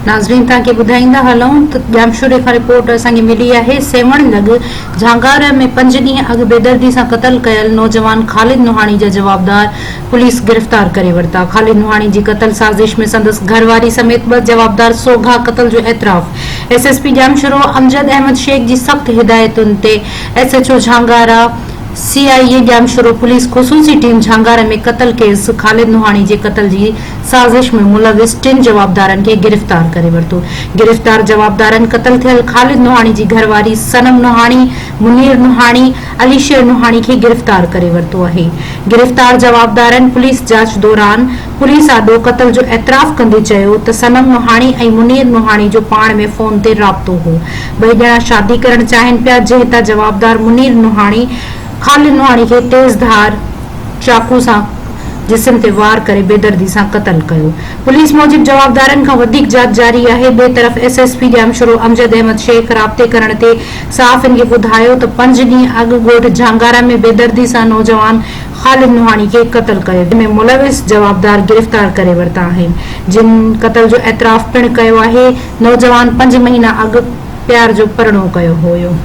ناظرين توهان کي ٻڌائيندا هلون ته ڄامشوري کان رپورٽ اسان کي ملي آهي سيوهڻ لڳ جهانگاره ۾ پنج ڏينهن اڳ بيدردي سان قتل ڪيل نوجوان خالد نوحاڻي جا جوابدار پوليس گرفتار ڪري ورتا خالد نوحاڻي جي قتل سازش ۾ سندس گهر واري سميت ٻه جوابدار سوگها قتل جو اعتراف S S P Jamshoro Amjad Ahmed Shaikh جي سخت هدايتن تي S H O Jhangara C I A Jamshoro police خصوصي ٽيم جهانگاره ۾ قتل ڪيس خالد نوحاڻي جي قتل جي سازش ۾ ملوث ٽن جوابدارن کي گرفتار ڪري ورتو. گرفتار جوابدارن قتل ٿيل خالد نوحاڻي جي گهرواري صنم نوحاڻي، منير نوحاڻي، علي شير نوحاڻي کي گرفتار ڪري ورتو آهي. گرفتار جوابدارن پوليس جاچ دوران پوليس آڏو قتل جو اعتراف ڪندي چيو ته صنم نوحاڻي ۽ منير نوحاڻي جو پاڻ ۾ فون تي رابطو هو. ٻئي ڄڻا شادي ڪرڻ چاهين پيا جنهن تان جوابدار منير نوحاڻي خالد نوحاڻي کي تيز ڌار چاقو سان جسم تي وار ڪري بيدردي سان قتل ڪيو. پوليس موجب جوابدارن کان وڌيڪ جاچ جاري آهي. ٻئي طرف S S P Jamshoro Amjad Ahmed Shaikh رابطي ڪرڻ تي صحافين کي ٻڌايو ته پنج ڏينهن اڳ ڳوٺ جهانگارا ۾ بيدردي سان نوجوان خالد نوحاڻي کي قتل ڪيو ويو ۾ ملوث جوابدار گرفتار ڪري ورتا آهن جن قتل جو اعتراف پڻ ڪيو آهي. نوجوان پنج مهينا اڳ پيار جو پرڻو ڪيو هيو.